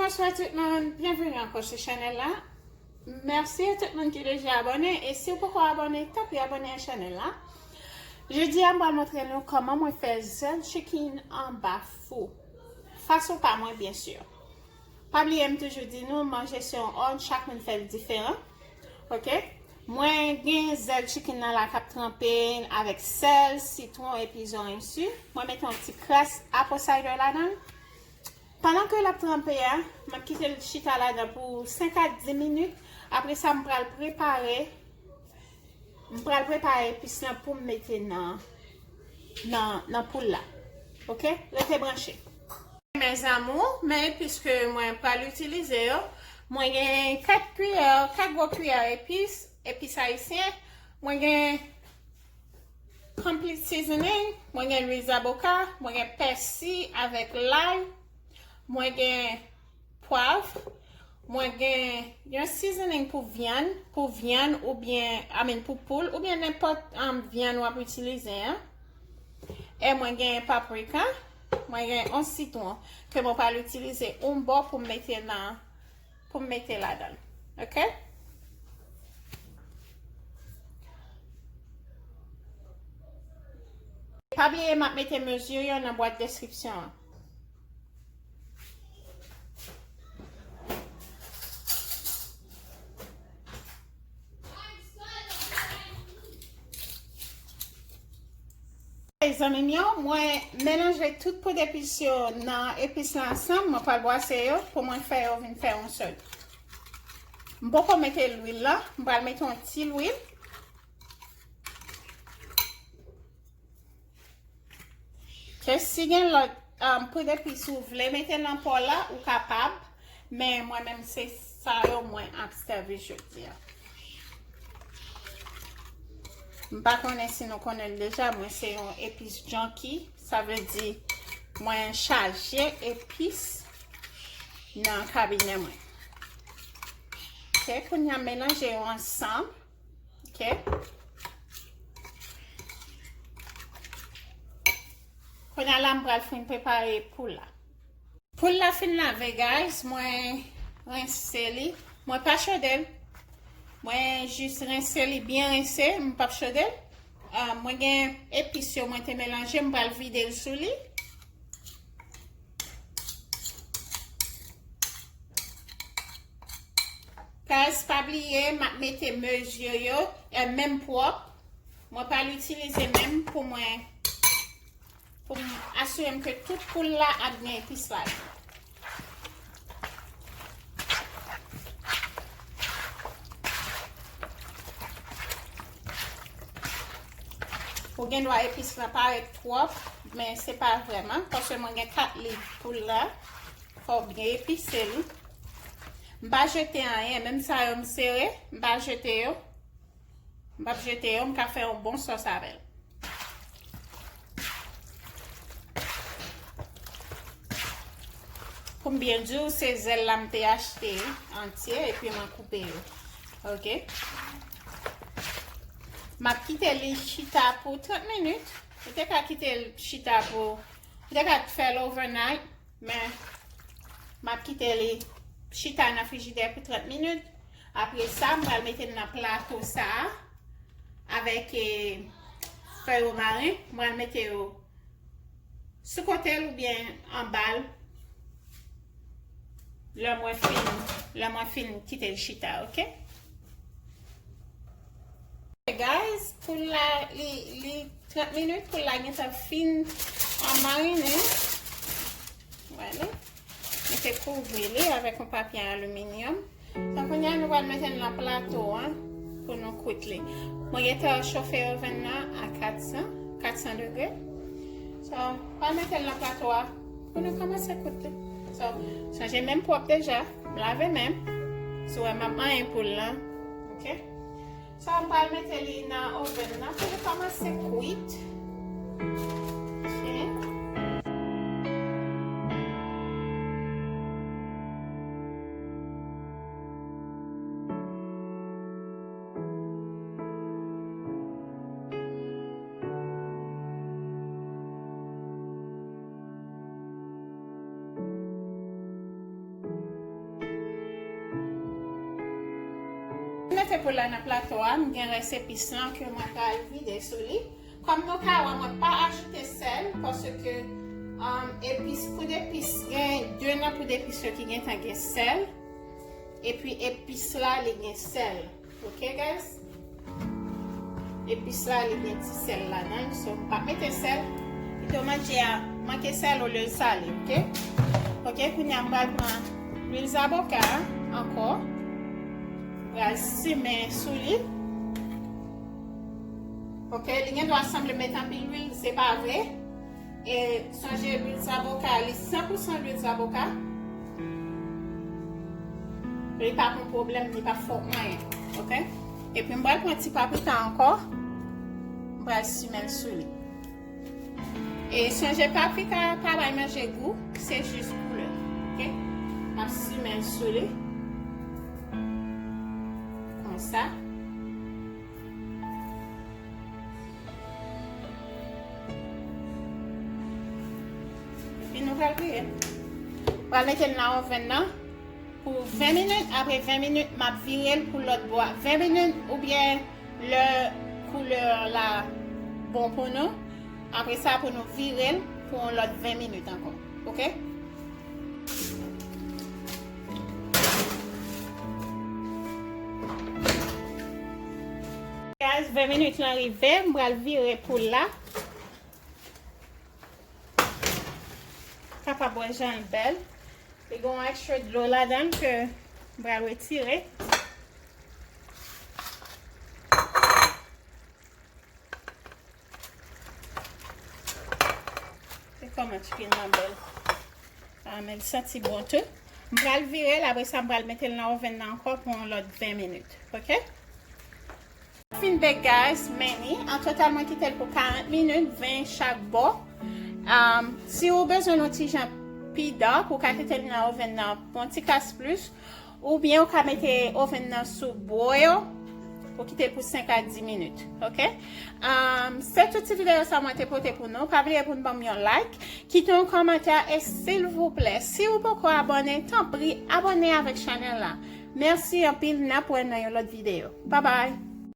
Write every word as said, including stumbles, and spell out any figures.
Bonswa tout moun, byenveni ankò sou chanèl la. Mèsi a tout moun ki deja abòne, e si w poko abòne, tanpri abòne a chanèl la. Jodi a, m pral montre nou kòman mwen fè zèl chicken anba fou. Fason pa mwen, byen si. Pa bliye, m toujou di nou, manje se yon art, chak moun fè l diferan. Oke? Mwen gen zèl chicken nan la k ap tranpe avèk sèl, sitwon epi zoranj si. Mwen mete yon ti kras apple cider ladan l. Pandan ke l ap tranpe a, m ap kite l chita ladan pou senk a dis minit. Apre sa, m pral prepare, m pral prepare epis lan pou m mete nan, nan, nan poul la. Oke? Rete branche. Mes amours, men epis ke mwen pral itilize yo, mwen gen kat kiyè, kat gwo kiyè epis, epis ayisyen, mwen gen complete seasoning, mwen gen lwil zaboka, mwen gen pèsi avèk lay, mwen gen pwav, mwen gen yon seasoning pou vyann, pou vyann oubyen, I mean, pou poul, oubyen nenpòt, um, vyann w ap itilize an. E mwen gen paprika, mwen gen yon sitwon ke mwen pral itilize yon bò pou m mete nan, pou m mete ladan l. Oke? Pa bliye, m ap mete mezi yo nan bwat deskripsyon an. Zanmi m yo, mwen melanje tout poud epis yo nan epis la ansanm. Mwen pral bwase yo pou mwen fè yo vin fè yon sèl. M poko mete lwil la, m pral mete yon ti lwil. Ke si gen lòt, um, poud epis ou vle mete nan pò la, ou kapab. Men mwen menm se sa yo mwen ap sèvi jodi a. M pa konnen si nou konnen l deja, mwen se yon epis junkie. Sa vle di mwen chaje epis nan kabinè mwen. Oke, kounye a melanje yo ansanm. Oke. Kounye a la, m pral fin prepare poul la. Poul la fin lave, guys. Mwen rense li. Mwen pa chode l. Mwen jis rense li byen rense. M p ap chode l. Ah, mwen gen epis yo mwen te melanje. M pral vide l sou li. Guys, pa bliye, m ap mete mezi yo, e, menm pwòp. Mwen pral itilize menm pou mwen, pou m asire m ke tout poul la ap gen epis la. Ou gen dwa epis la parèt twòp, men se pa vrèman, paske mwen gen kat liv poul la. Fò w byen epise li. M pa jete anyen, menm sa yo m sere, m pa jete yo. M p ap jete yo, m ka fè yon bon sòs avè l. Pou m byen di w, se zèl la m te achte antye, epi mwen koupe yo. Oke? M ap kite li chita pou trant minit. Ou te ka kite l chita pou, ou te ka fè l overnight, men m ap kite li chita nan frijidè pou trant minit. Apre sa, m pral mete l nan plato sa a avèk, e, fèy womaren. M pral mete yo sou kote l oubyen anba l lè mwen fin, lè mwen fin kite l chita, oke? Guys, poul la, li, li trant minit, poul la gentan fin, a, marinen. Wè li. Mwen te kouvri li avèk yon papye aliminyòm. Sa kounye a, nou pral mete l nan plato an pou nou kwit li. Mwen gentan chofe oven nan a kat san, kat san degre. So, pral mete l nan plato a pou nou kòmanse kwit li. So, chanje men m pwòp deja, m lave men m. Si w wè m ap manyen poul lan, oke? So, m pral mete li nan oven nan pou li kòmanse kwit. Oke. Mete poul la nan plato a, m gen rès epis lan ke mwen pral vide sou li. Kòm nou ka wè, mwen pa ajoute sèl, paske, um, epis, poud epis, gen de nan poud epis yo ki gentan gen sèl. Epi epis la, li gen sèl. Ok, guys? Epis la, li gen ti sèl ladan l, so m p ap mete sèl. Pito manje a manke sèl olye l sale, ok? Ok, kounye a m pral pran lwil zaboka ankò. M pral simen sou li. Ok, li gen dwa sanble met anpil lwil, se pa vre. E sonje lwil zaboka, li san pou san lwil zaboka. Li pa pon pwoblèm, li pa fòk anyen, ok? Epi m pral pran ti paprika ankò. M pral simen l sou li. E sonje paprika pa bay manje gou, se jis koulè, ok? M ap simen l sou li. Konsa. Epi nou pral vire. Pral mete l nan oven nan pou ven minit. Apre ven minit, m ap vire l pou lòt bò a. Ven minit oubyen lè koulè la bon pou nou. Apre sa, pou nou vire l pou yon lòt ven minit ankò. Ok? Guys, ven minit lan rive, m pral vire poul la. Kapab wè jan l bèl. Li gen yon ekstra dlo ladan l ke m pral retire. Se kòman chicken nan bèl. Ah, men l santi bon tou. M pral vire l, apre sa m pral mete l nan oven nan ankò pou yon lòt ven minit. Ok? Fin bake, guys, men ni. An total, mwen kite l pou karant minit, ven chak bò. Um, si ou bezwen yon ti jan pi dark, ou ka kite l nan oven nan pou yon ti kas plis. Oubyen ou ka mete oven nan sou broil pou kite l pou senk a dis minit, ok? Um, se tout ti videyo sa mwen te pote pou nou. Pa bliye pou n ban m yon like, kite yon kòmantè, e silvouplè, si ou poko abòne, tanpri abòne avèk chanèl la. Mèsi anpil, n ap wè nan yon lòt videyo. Babay!